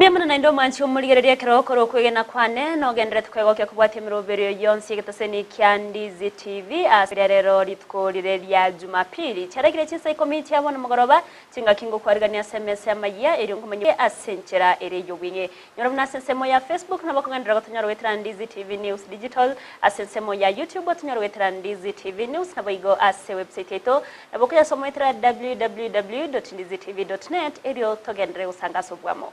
Mbuya mono naende omwanchi omorigereria ekero okore okwegena kwane nogenderete kwegokia kobwatia emeroberio yonsi y'egetaseni kia Ndizi TV ase riria rero rituko rire ria Jumapili chiarakire chinsa ikomi chia bono mogoroba chingaki ngokwarigania ase emesa y'amayia erio nkomanyie ase enchera ere y'obweng'e. Nyora buna ase ensemo ya Facebook nabo okogenderera gotonyora goetera Ndizi TV News Digital ase ensemo ya YouTube otonyore goetera Ndizi TV News naboigo ase website yaito Nabo okoyasoma oetera www.ndizitv.net erio togenderere gosanga ase obwamo.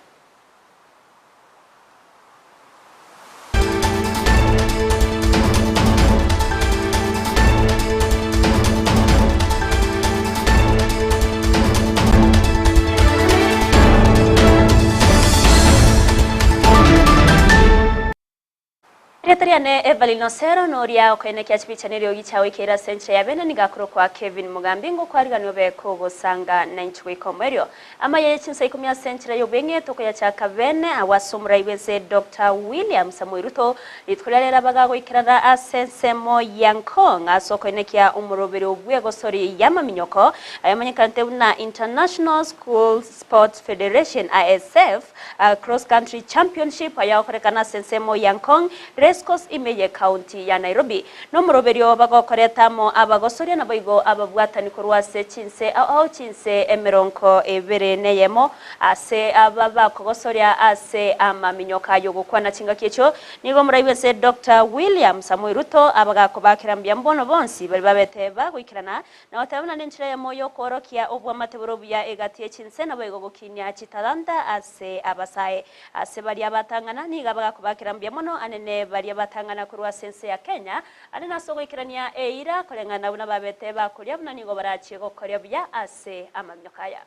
Erieta riane Evelyn Osero noria okoenekia chibicha neriogi chiao ikeire ase enchera ya bene nigo akorokwa Kevin Mugambi ngokwariganwe obe kogosanga nainche goika omoerio. Amaya ye chinsa ikomi ase enchera y'obweng'e tokoyachaka bene agwo ase omorai bw'ense Doctor William Samoei Ruto rituko ria rero abagagoikerana ase ensemo ya Ngong ase okoenekia omoroberio bw'egosori y'amaminyoko ayomanyekanete buna International Schools Sports Federation, ISF, Cross Country Championship ayagokorekana ase ensemo ya Ngong Racecourse ime ye county ya Nairobi. Nomoroberio bagokoreta amo abagosoria naboigo ababwatani korwa ase chinse ao ao chinse emerongo ebere neyemo ase aba bakogosoria ase amaminyoka ayogokwana chingaki echio. Nigo omorai bwense Doctor William Samoei Ruto abagakobakera mbuya mbono bonsi baria babete bagoikerana Na goteba buna nenchera eyemo y'okoorokia obwamate bore obuya egati ye chinse, naboigo gokinia chitalanta ase abasae. Ase baria batang'ana, nigo abagakobakera mbuya mono anene baria batang'ana korwa ase ense ya Kenya, anene ase ogoikerania eira, koreng'ana buna babete bakoria buna nigo barachie gokoria buya ase amaminyoko aya.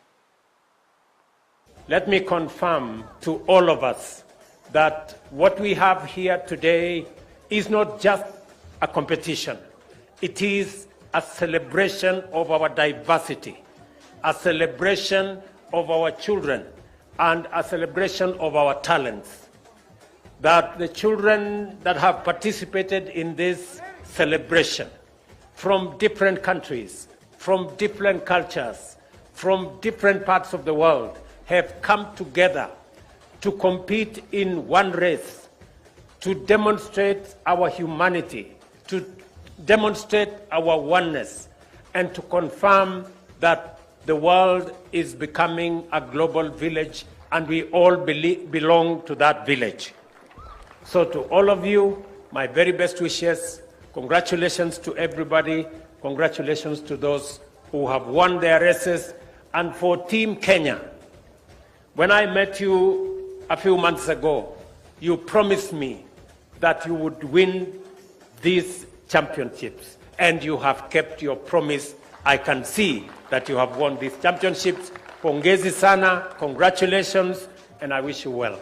Let me confirm to all of us that what we have here today is not just a competition. It is a celebration of our diversity, a celebration of our children, and a celebration of our talents. That the children that have participated in this celebration from different countries, from different cultures, from different parts of the world have come together to compete in one race, to demonstrate our humanity, to demonstrate our oneness, and to confirm that the world is becoming a global village and we all belong to that village. So to all of you, my very best wishes. Congratulations to everybody. Congratulations to those who have won their races. And for Team Kenya, when I met you a few months ago, you promised me that you would win these championships. And you have kept your promise. I can see that you have won these championships. Pongezi sana, congratulations, and I wish you well.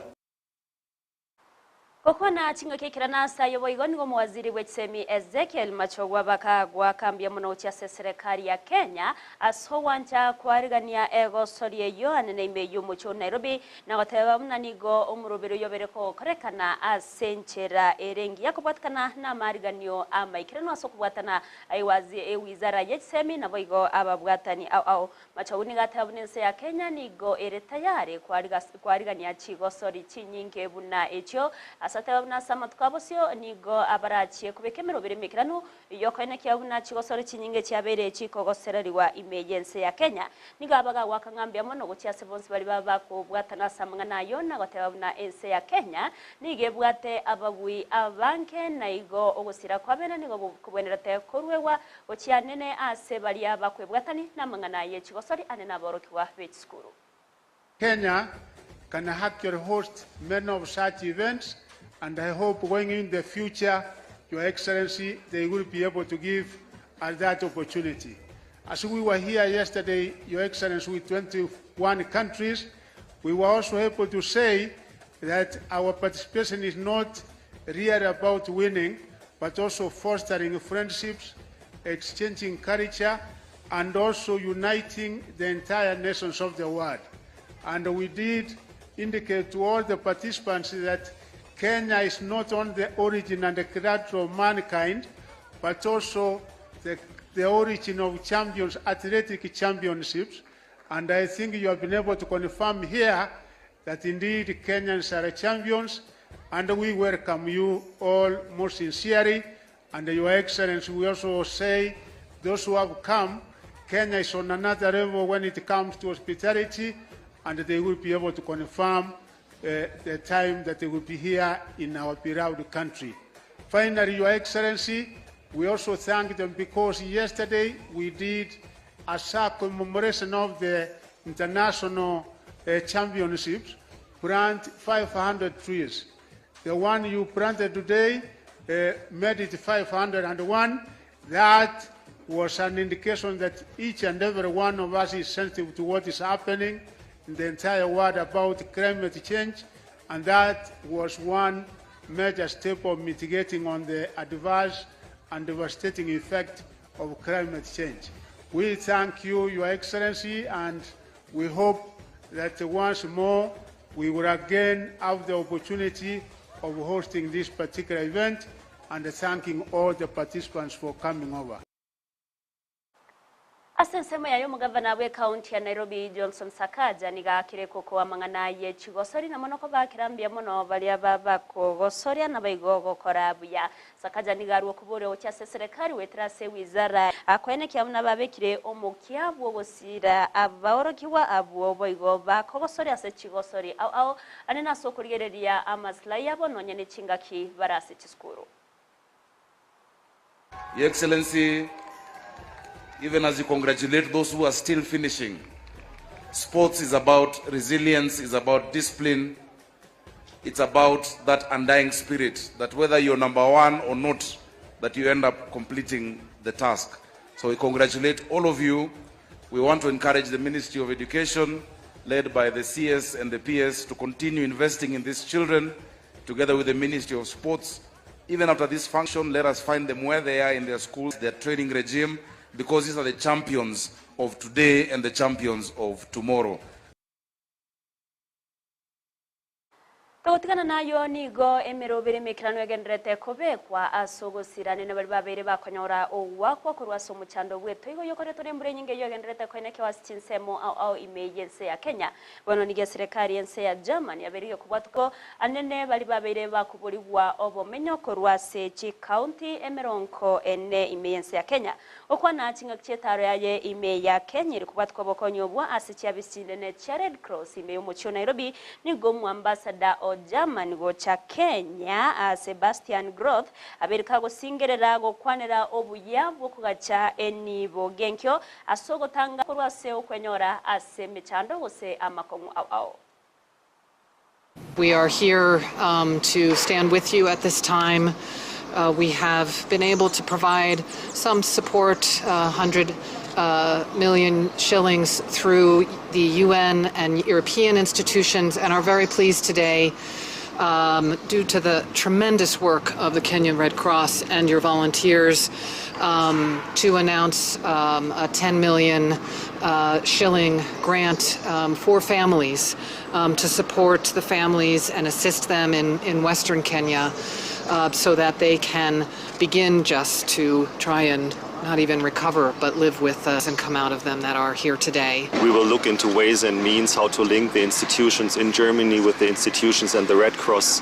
Gokwana chingaki ekero ase ayio boigo nigo omowaziri bwe chisemi Ezekiel Machogwa bakagoaka mbuya mono gochia ase eserekari ya Kenya ase ogwancha kwarigania egosori eyio anene ime y'omochie o Nairobi na goteba buna nigo omoroberi oyio obere kogokorekana ase enchera ere engiya kobwatikana namariganio amaikeranu ase okobwatana aiwazi ewizara ye chisemi naboigo ababwatani ao ao Machogu nigo ateba buna ense ya Kenya nigo ere tayari kwarigania chigosori chinyinge buna echio. Ase ateba buna ase amatuko a bosio nigo abarachie kobeka emeroberi emekeranu y'okoenekia buna chigosori chinyinge chiabeire chikogosererigwa ime y'ense ya Kenya. Nigo abagagoaka ng'a mbuya mono gochia ase bonsi baria baba bakobwatana ase amang'ana ayio na goteba buna ense ya Kenya nigo ebwate ababui abange na igo ogosira kwabene nigo kobwenerete koruegwa Gochia nene ase baria bakwebwatani namang'ana ye chigosori ane naborokigwa be chisukuru. Kenya can actually host many of such events and I hope going in the future your excellency they will be able to give us that opportunity. As we were here yesterday your excellency with 21 countries we were also able to say that our participation is not really about winning but also fostering friendships, exchanging culture, and also uniting the entire nations of the world. And we did indicate to all the participants that Kenya is not only the origin and the creator of mankind, but also the, the origin of champions, athletic championships. And I think you have been able to confirm here that indeed Kenyans are champions and we welcome you all most sincerely. And Your Excellency, we also say those who have come, Kenya is on another level when it comes to hospitality, and they will be able to confirm the time that they will be here in our beloved country. Finally, Your Excellency, we also thank them because yesterday we did a commemoration of the international championships, plant 500 trees. The one you planted today made it 501. That was an indication that each and every one of us is sensitive to what is happening in the entire world about climate change, and that was one major step of mitigating on the adverse and devastating effect of climate change. We thank you, Your Excellency, and we hope that once more we will again have the opportunity of hosting this particular event and thanking all the participants for coming over. Ase ensemo yaye omogavana bw'ekaunti ya Nairobi Johnson Sakaja nigo akire kokoa amang'ana aye chigosori na mono kobakera mbuya mono baria bakogosoria nabaigo gokora buya. Sakaja nigo arwa okoboria gochia ase eserekari goetera ase ewizara akoenekia buna babekire omokia bw'ogosira abaorokigwa abwo boigo bakogosoria ase chigosori ao ao ande nase okorigereria amaslahi abo nonya ne chingaki bare ase chisukuru. Your Excellency, even as you congratulate those who are still finishing, sports is about resilience, is about discipline, it's about that undying spirit that whether you're number one or not, that you end up completing the task. So we congratulate all of you. We want to encourage the Ministry of Education, led by the CS and the PS, to continue investing in these children, together with the Ministry of Sports. Even after this function, let us find them where they are in their schools, their training regime, because these are the champions of today and the champions of tomorrow. Togotigana nayo nigo emerobere emekerano egenderete kobekwa ase ogosirane na baria babeire bakonyora ogwakwa korwa ase omochando bw'etoigo yokoretwa na embura enyinge eyio egenderete koenekewa ase chinsemo ao ao ime y'ense ya Kenya. Bono nigo eserekari y'ense ya Germany yabeire kobwatuko anene baria babeire bakoborigwa obomenyo korwa ase chikaunti emerongo ene ime y'ense ya Kenya. Okwana chingaki chi'etaro yaye ime ya Kenya ere kobwatuka obokonyi obwo ase chiabisi chinene chia Red Cross ime y'omochie o Nairobi nigo omoambassador o Germany gocha Kenya Sebastian Groth abeire kagosingerera gokwanera obuya bw'okogacha enibo genkio ase ogotanga korwa ase okwenyora ase emechando gose amakong'u ao ao. We are here to stand with you at this time. We have been able to provide some support, 100 million shillings through the UN and European institutions, and are very pleased today, due to the tremendous work of the Kenyan Red Cross and your volunteers, to announce a 10 million shilling grant for families to support the families and assist them in Western Kenya so that they can begin just to try and not even recover, but live with us and come out of them that are here today. We will look into ways and means how to link the institutions in Germany with the institutions and the Red Cross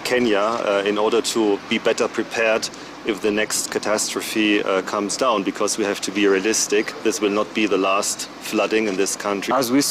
Kenya in order to be better prepared if the next catastrophe comes down, because we have to be realistic. This will not be the last flooding in this country. As we